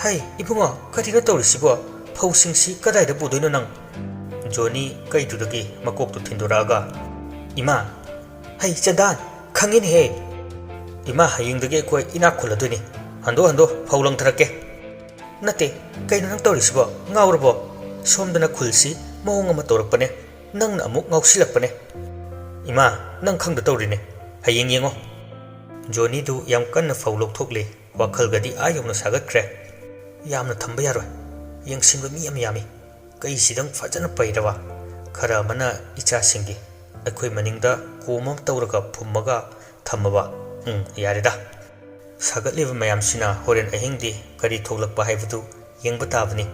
"ꯍꯩ, ꯏꯕꯨꯡꯉꯣ, ꯀꯔꯤꯅꯣ ꯇꯧꯔꯤꯁꯤꯕꯣ? ꯐꯧꯁꯤꯡꯁꯤ ꯀꯗꯥꯏꯗ ꯄꯨꯗꯣꯏꯅꯣ ꯅꯪ?" ꯖꯣꯅꯤ ꯀꯩꯗꯨꯗꯒꯤ ꯃꯀꯣꯛꯇꯨ ꯊꯤꯟꯗꯣꯔꯛꯑꯒ, "ꯏꯃꯥ, ꯍꯩ, ꯆꯟꯗꯥꯟ, ꯈꯪꯉꯤꯅꯦꯍꯦ꯫ ꯏꯃꯥ, ꯍꯌꯦꯡꯗꯒꯤ ꯑꯩꯈꯣꯏ ꯏꯅꯥꯛ ꯈꯨꯜꯂꯗꯣꯏꯅꯤ꯫ ꯍꯟꯗꯣ, ꯍꯟꯗꯣ, ꯐꯧ ꯂꯪꯊꯔꯛꯀꯦ꯫" "ꯅꯠꯇꯦ, ꯀꯩꯅꯣ ꯅꯪ ꯇꯧꯔꯤꯁꯤꯕꯣ? ꯉꯥꯎꯔꯕꯣ? ꯁꯣꯝꯗꯅ ꯈꯨꯜꯁꯤ ꯃꯑꯣꯡ ꯑꯃ ꯇꯧꯔꯛꯄꯅꯦ, ꯅꯪꯅ ꯑꯃꯨꯛ ꯉꯥꯎꯁꯤꯜꯂꯛꯄꯅꯦ꯫ ꯏꯃꯥ, ꯅꯪ ꯈꯪꯗ ꯇꯧꯔꯤꯅꯦ꯫ ꯍꯌꯦꯡ ꯌꯦꯡꯉꯣ꯫" ꯖꯣꯅꯤꯗꯨ ꯌꯥꯝ ꯀꯟꯅ ꯐꯧ ꯂꯧꯊꯣꯛꯂꯤ꯫ ꯋꯥꯈꯜꯒꯗꯤ ꯑꯥ ꯌꯧꯅ ꯁꯥꯒꯠꯈ꯭ꯔꯦ꯫ "ꯌꯥꯝꯅ ꯊꯝꯕ ꯌꯥꯔꯣꯏ꯫ ꯌꯦꯡꯁꯤꯟꯕ ꯃꯤ ꯌꯥꯝ ꯌꯥꯝꯃꯤ꯫ ꯀꯩꯁꯤꯗꯪ ꯐꯖꯅ ꯄꯩꯔꯕ꯫ ꯈꯔ ꯑꯃꯅ ꯏꯆꯥꯁꯤꯡꯒꯤ, ꯑꯩꯈꯣꯏ ꯃꯅꯤꯡꯗ ꯀꯣꯝ ꯑꯃ ꯇꯧꯔꯒ ꯐꯨꯝꯃꯒ ꯊꯝꯃꯕ꯫ ꯎꯝ, ꯌꯥꯔꯦꯗ꯫ ꯁꯥꯒꯠꯂꯤꯕ ꯃꯌꯥꯝꯁꯤꯅ ꯍꯣꯔꯦꯟ ꯑꯍꯤꯡꯗꯤ ꯀꯔꯤ ꯊꯣꯛꯂꯛꯄ ꯍꯥꯏꯕꯗꯨ ꯌꯦꯡꯕ ꯇꯥꯕꯅꯤ꯫"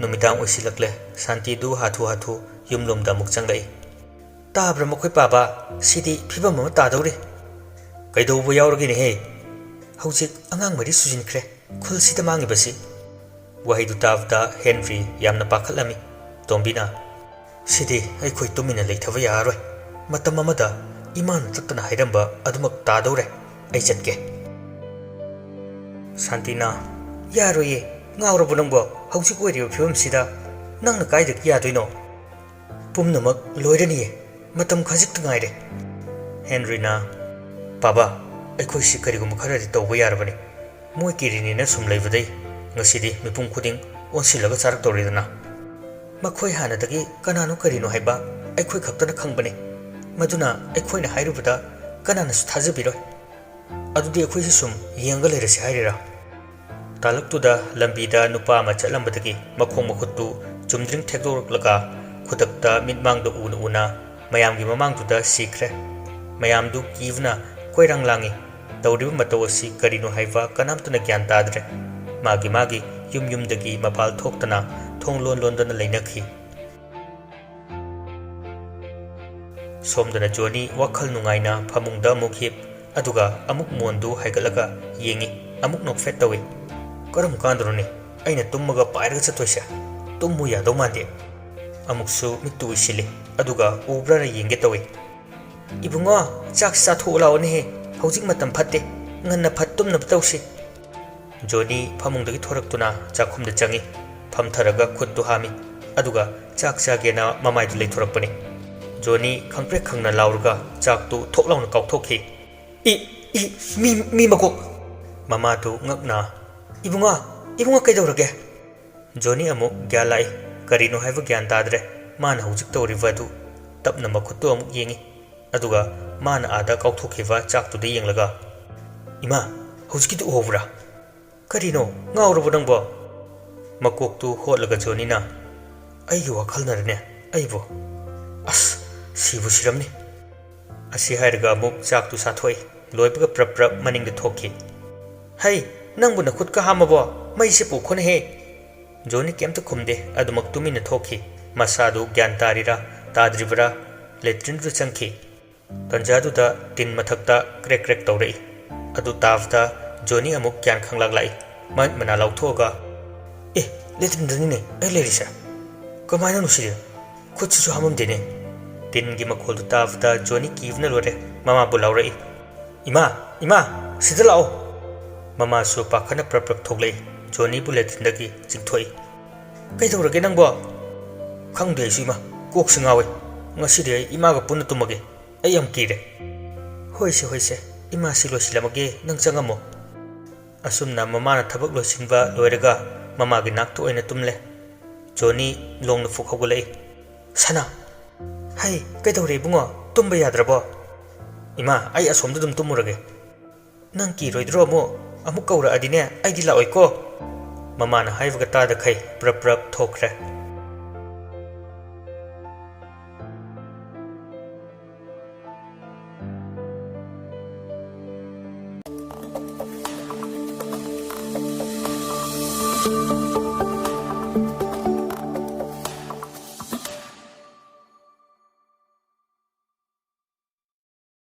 ꯅꯨꯃꯤꯗꯥꯡ ꯑꯣꯏꯁꯤꯜꯂꯛꯂꯦ꯫ ꯁꯥꯟꯇꯤꯗꯨ ꯍꯥꯊꯨ ꯍꯥꯊꯨ ꯌꯨꯝꯂꯣꯝꯗ ꯑꯃꯨꯛ ꯆꯪꯂꯛꯏ꯫ "ꯇꯥꯕ꯭ꯔꯥ ꯃꯈꯣꯏ ꯄꯥꯕ? ꯁꯤꯗꯤ ꯐꯤꯕꯝ ꯑꯃ ꯇꯥꯗꯧꯔꯤ꯫" "ꯀꯩꯗꯧꯕ ꯌꯥꯎꯔꯒꯦꯅꯦꯍꯦ?" "ꯍꯧꯖꯤꯛ ꯑꯉꯥꯡ ꯃꯔꯤ ꯁꯨꯖꯤꯟꯈ꯭ꯔꯦ ꯈꯨꯜꯁꯤꯗ ꯃꯥꯡꯉꯤꯕꯁꯤ꯫" ꯋꯥꯍꯩꯗꯨ ꯇꯥꯕꯗ ꯍꯦꯟꯔꯤ ꯌꯥꯝꯅ ꯄꯥꯈꯠꯂꯝꯃꯤ꯫ ꯇꯣꯝꯕꯤꯅ, "ꯁꯤꯗꯤ ꯑꯩꯈꯣꯏ ꯇꯨꯃꯤꯟꯅ ꯂꯩꯊꯕ ꯌꯥꯔꯔꯣꯏ꯫ ꯃꯇꯝ ꯑꯃꯗ ꯏꯃꯥꯅ ꯇꯠꯇꯅ ꯍꯥꯏꯔꯝꯕ ꯑꯗꯨꯃꯛ ꯇꯥꯗꯧꯔꯦ꯫ ꯑꯩ ꯆꯠꯀꯦ꯫" ꯁꯥꯟꯇꯤꯅ, "ꯌꯥꯔꯣꯏꯌꯦ, ꯉꯥꯎꯔꯕꯣ ꯅꯪꯕꯣ? ꯍꯧꯖꯤꯛ ꯑꯣꯏꯔꯤꯕ ꯐꯤꯕꯝꯁꯤꯗ ꯅꯪꯅ ꯀꯥꯏꯗꯒꯤ ꯌꯥꯗꯣꯏꯅꯣ? ꯄꯨꯝꯅꯃꯛ ꯂꯣꯏꯔꯅꯤꯌꯦ, ꯃꯇꯝ ꯈꯖꯤꯛꯇ ꯉꯥꯏꯔꯦ꯫" ꯍꯦꯟꯔꯤꯅ, "ꯄꯥꯕꯥ, ꯑꯩꯈꯣꯏꯁꯤ ꯀꯔꯤꯒꯨꯝꯕ ꯈꯔꯗꯤ ꯇꯧꯕ ꯌꯥꯔꯕꯅꯤ꯫ ꯃꯣꯏ ꯀꯤꯔꯤꯅꯤꯅ ꯁꯨꯝ ꯂꯩꯕꯗꯩ ꯉꯁꯤꯗꯤ ꯃꯤꯄꯨꯝ ꯈꯨꯗꯤꯡ ꯑꯣꯟꯁꯤꯜꯂꯒ ꯆꯥꯔꯛꯇꯧꯔꯤꯗꯅ꯫ ꯃꯈꯣꯏ ꯍꯥꯟꯅꯗꯒꯤ ꯀꯅꯥꯅꯣ ꯀꯔꯤꯅꯣ ꯍꯥꯏꯕ ꯑꯩꯈꯣꯏ ꯈꯛꯇꯅ ꯈꯪꯕꯅꯤ꯫ ꯃꯗꯨꯅ ꯑꯩꯈꯣꯏꯅ ꯍꯥꯏꯔꯨꯕꯗ ꯀꯅꯥꯅꯁꯨ ꯊꯥꯖꯕꯤꯔꯣꯏ꯫ ꯑꯗꯨꯗꯤ ꯑꯩꯈꯣꯏꯁꯤ ꯁꯨꯝ ꯌꯦꯡꯒ ꯂꯩꯔꯁꯤ ꯍꯥꯏꯔꯤꯔꯥ?" ꯇꯥꯂꯛꯇꯨꯗ ꯂꯝꯕꯤꯗ ꯅꯨꯄꯥ ꯑꯃ ꯆꯠꯂꯝꯕꯗꯒꯤ ꯃꯈꯣꯡ ꯃꯈꯨꯠꯇꯨ ꯆꯨꯝꯗ꯭ꯔꯤꯡ ꯊꯦꯛꯇꯣꯔꯛꯂꯒ ꯈꯨꯗꯛꯇ ꯃꯤꯠꯃꯥꯡꯗ ꯎꯅ ꯎꯅ ꯃꯌꯥꯝꯒꯤ ꯃꯃꯥꯡꯗꯨꯗ ꯁꯤꯈ꯭ꯔꯦ꯫ ꯃꯌꯥꯝꯗꯨ ꯀꯤꯕꯅ ꯀꯣꯏꯔꯥꯡ ꯂꯥꯡꯏ꯫ ꯇꯧꯔꯤꯕ ꯃꯇꯧ ꯑꯁꯤ ꯀꯔꯤꯅꯣ ꯍꯥꯏꯕ ꯀꯅꯥꯝꯇꯅ ꯒ꯭ꯌꯥꯟ ꯇꯥꯗ꯭ꯔꯦ꯫ ꯃꯥꯒꯤ ꯃꯥꯒꯤ ꯌꯨꯝ ꯌꯨꯝꯗꯒꯤ ꯃꯄꯥꯜ ꯊꯣꯛꯇꯅ ꯊꯣꯡ ꯂꯣꯟ ꯂꯣꯟꯗꯅ ꯂꯩꯅꯈꯤ꯫ ꯁꯣꯝꯗꯅ ꯖꯣꯅꯤ ꯋꯥꯈꯜ ꯅꯨꯡꯉꯥꯏꯅ ꯐꯃꯨꯡꯗ ꯑꯃꯨꯛ ꯍꯤꯞ, ꯑꯗꯨꯒ ꯑꯃꯨꯛ ꯃꯣꯟꯗꯨ ꯍꯥꯏꯒꯠꯂꯒ ꯌꯦꯡꯏ, ꯑꯃꯨꯛ ꯅꯣꯛꯐꯦꯠ ꯇꯧꯏ꯫ "ꯀꯔꯝ ꯀꯥꯟꯗꯅꯣꯅꯦ ꯑꯩꯅ ꯇꯨꯝꯃꯒ ꯄꯥꯏꯔꯒ ꯆꯠꯇꯣꯏꯁꯦ? ꯇꯨꯝꯃꯨ ꯌꯥꯗꯧ ꯃꯥꯟꯗꯦ꯫" ꯑꯃꯨꯛꯁꯨ ꯃꯤꯠꯇꯨ ꯎꯏꯁꯤꯜꯂꯤ, ꯑꯗꯨꯒ ꯎꯕ꯭ꯔꯥꯅ ꯌꯦꯡꯒꯦ ꯇꯧꯏ꯫ "ꯏꯕꯨꯡꯉꯣ, ꯆꯥꯛ ꯆꯥꯊꯣꯛꯎ ꯂꯥꯛꯑꯣꯅꯦꯍꯦ, ꯍꯧꯖꯤꯛ ꯃꯇꯝ ꯐꯠꯇꯦ, ꯉꯟꯅ ꯐꯠ ꯇꯨꯝꯅꯕ ꯇꯧꯁꯤ꯫" ꯖꯣꯅꯤ ꯐꯃꯨꯡꯗꯒꯤ ꯊꯣꯔꯛꯇꯨꯅ ꯆꯥꯛꯈꯨꯝꯗ ꯆꯪꯏ꯫ ꯐꯝꯊꯔꯒ ꯈꯨꯠꯇꯨ ꯍꯥꯝꯃꯤ, ꯑꯗꯨꯒ ꯆꯥꯛ ꯆꯥꯒꯦꯅ ꯃꯃꯥꯏꯗꯨ ꯂꯩꯊꯣꯔꯛꯄꯅꯤ꯫ ꯖꯣꯅꯤ ꯈꯪꯄ꯭ꯔꯦꯛ ꯈꯪꯅ ꯂꯥꯎꯔꯒ ꯆꯥꯛꯇꯨ ꯊꯣꯛ ꯂꯥꯎꯅ ꯀꯥꯎꯊꯣꯛꯈꯤ꯫ "ꯏ, ꯏ, ꯃꯤ, ꯃꯤ ꯃꯀꯣꯛ!" ꯃꯃꯥꯗꯨ ꯉꯛꯅ, "ꯏꯕꯨꯡꯉꯣ, ꯏꯕꯨꯡꯉꯣ ꯀꯩꯗꯧꯔꯒꯦ?" ꯖꯣꯅꯤ ꯑꯃꯨꯛ ꯒ꯭ꯌꯥꯟ ꯂꯥꯛꯏ꯫ ꯀꯔꯤꯅꯣ ꯍꯥꯏꯕ ꯒ꯭ꯌꯥꯟ ꯇꯥꯗ꯭ꯔꯦ꯫ ꯃꯥꯅ ꯍꯧꯖꯤꯛ ꯇꯧꯔꯤꯕ ꯑꯗꯨ꯫ ꯇꯞꯅ ꯃꯈꯨꯠꯇꯨ ꯑꯃꯨꯛ ꯌꯦꯡꯏ꯫ ꯑꯗꯨꯒ ꯃꯥꯅ ꯑꯥꯗ ꯀꯥꯎꯊꯣꯛꯈꯤꯕ ꯆꯥꯛꯇꯨꯗ ꯌꯦꯡꯂꯒ, "ꯏꯃꯥ, ꯍꯧꯖꯤꯛꯀꯤꯗꯨ ꯎꯍꯧꯕ꯭ꯔꯥ?" "ꯀꯔꯤꯅꯣ? ꯉꯥꯎꯔꯕꯣ ꯅꯪꯕꯣ?" ꯃꯀꯣꯛꯇꯨ ꯍꯣꯠꯂꯒ ꯖꯣꯅꯤꯅ, "ꯑꯩꯒꯤ ꯋꯥꯈꯜꯅꯔꯅꯦ ꯑꯩꯕꯨ? ꯑꯁ, ꯁꯤꯕꯨ ꯁꯤꯔꯝꯅꯤ꯫" ꯑꯁꯤ ꯍꯥꯏꯔꯒ ꯑꯃꯨꯛ ꯆꯥꯛꯇꯨ ꯆꯥꯊꯣꯛꯏ꯫ ꯂꯣꯏꯕꯒ ꯄ꯭ꯔꯞ ꯄ꯭ꯔꯞ ꯃꯅꯤꯡꯗ ꯊꯣꯛꯈꯤ꯫ "ꯍꯩ, ꯅꯪꯕꯨ ꯅꯈꯨꯠꯀ ꯍꯥꯝꯃꯕꯣ? ꯃꯩꯁꯦ ꯄꯨꯈꯣꯅꯦꯍꯦ!" ꯖꯣꯅꯤ ꯀꯩꯝꯇ ꯈꯨꯝꯗꯦ, ꯑꯗꯨꯃꯛ ꯇꯨꯃꯤꯟꯅ ꯊꯣꯛꯈꯤ꯫ ꯃꯁꯥꯗꯨ ꯒ꯭ꯌꯥꯟ ꯇꯥꯔꯤꯔꯥ ꯇꯥꯗ꯭ꯔꯤꯕꯔꯥ, ꯂꯦꯇ꯭ꯔꯤꯟꯗꯨꯗ ꯆꯪꯈꯤ꯫ ꯇꯟꯖꯥꯗꯨꯗ ꯇꯤꯟ ꯃꯊꯛꯇ ꯀ꯭ꯔꯦꯛ ꯀ꯭ꯔꯦꯛ ꯇꯧꯔꯛꯏ꯫ ꯑꯗꯨ ꯇꯥꯕꯗ ꯖꯣꯅꯤ ꯑꯃꯨꯛ ꯒ꯭ꯌꯥꯟ ꯈꯪꯂꯥꯛ ꯂꯥꯛꯏ꯫ ꯃꯃꯤꯠ ꯃꯅꯥ ꯂꯥꯎꯊꯣꯛꯑꯒ, "ꯑꯦ, ꯂꯦꯇ꯭ꯔꯤꯟꯗꯅꯤꯅꯦ ꯑꯩ ꯂꯩꯔꯤꯁꯦ꯫ ꯀꯃꯥꯏꯅꯅꯣ ꯁꯤꯗꯤ? ꯈꯨꯠꯁꯤꯁꯨ ꯍꯥꯝꯃꯝꯗꯦꯅꯦ꯫" ꯇꯤꯟꯒꯤ ꯃꯈꯣꯜꯗꯨ ꯇꯥꯕꯗ ꯖꯣꯅꯤ ꯀꯤꯕꯅ ꯂꯣꯏꯔꯦ꯫ ꯃꯃꯥꯕꯨ ꯂꯥꯎꯔꯛꯏ, "ꯏꯃꯥ, ꯏꯃꯥ, ꯁꯤꯗ ꯂꯥꯛꯑꯣ!" ꯃꯃꯥꯁꯨ ꯄꯥꯈꯠꯅ ꯄ꯭ꯔꯞ ꯄ꯭ꯔꯞ ꯊꯣꯛꯂꯛꯏ꯫ ꯖꯣꯅꯤꯕꯨ ꯂꯦꯇ꯭ꯔꯤꯟꯗꯒꯤ ꯆꯤꯡꯊꯣꯛꯏ꯫ "ꯀꯩꯗꯧꯔꯒꯦ ꯅꯪꯕꯣ?" "ꯈꯪꯗꯦ ꯑꯩꯁꯨ ꯏꯃꯥ, ꯀꯣꯛꯁꯤ ꯉꯥꯎꯏ꯫ ꯉꯁꯤꯗꯤ ꯑꯩ ꯏꯃꯥꯒ ꯄꯨꯟꯅ ꯇꯨꯝꯃꯒꯦ꯫ ꯑꯩ ꯌꯥꯝ ꯀꯤꯔꯦ꯫" "ꯍꯣꯏꯁꯦ, ꯍꯣꯏꯁꯦ, ꯏꯃꯥꯁꯤ ꯂꯣꯏꯁꯤꯜꯂꯝꯃꯒꯦ, ꯅꯪ ꯆꯪꯉꯝꯃꯣ꯫" ꯑꯁꯨꯝꯅ ꯃꯃꯥꯅ ꯊꯕꯛ ꯂꯣꯏꯁꯤꯟꯕ ꯂꯣꯏꯔꯒ ꯃꯃꯥꯒꯤ ꯅꯥꯛꯇ ꯑꯣꯏꯅ ꯇꯨꯝꯂꯦ꯫ ꯖꯣꯅꯤ ꯂꯣꯡꯅ ꯐꯨꯛ ꯍꯧꯒꯠꯂꯛꯏ꯫ "ꯁꯅꯥ!" "ꯍꯩ, ꯀꯩꯗꯧꯔꯦ ꯏꯕꯨꯡꯉꯣ? ꯇꯨꯝꯕ ꯌꯥꯗ꯭ꯔꯕꯣ?" "ꯏꯃꯥ, ꯑꯩ ꯑꯁꯣꯝꯗ ꯑꯗꯨꯝ ꯇꯨꯝꯃꯨꯔꯒꯦ꯫" "ꯅꯪ ꯀꯤꯔꯣꯏꯗ꯭ꯔꯣ ꯑꯃꯨꯛ? ꯑꯃꯨꯛ ꯀꯧꯔꯛꯑꯗꯤꯅꯦ, ꯑꯩꯗꯤ ꯂꯥꯛꯑꯣꯏꯀꯣ꯫" ꯃꯃꯥꯅ ꯍꯥꯏꯕꯒ ꯇꯥꯗꯈꯩ ꯄ꯭ꯔꯞ ꯄ꯭ꯔꯞ ꯊꯣꯛꯈ꯭ꯔꯦ꯫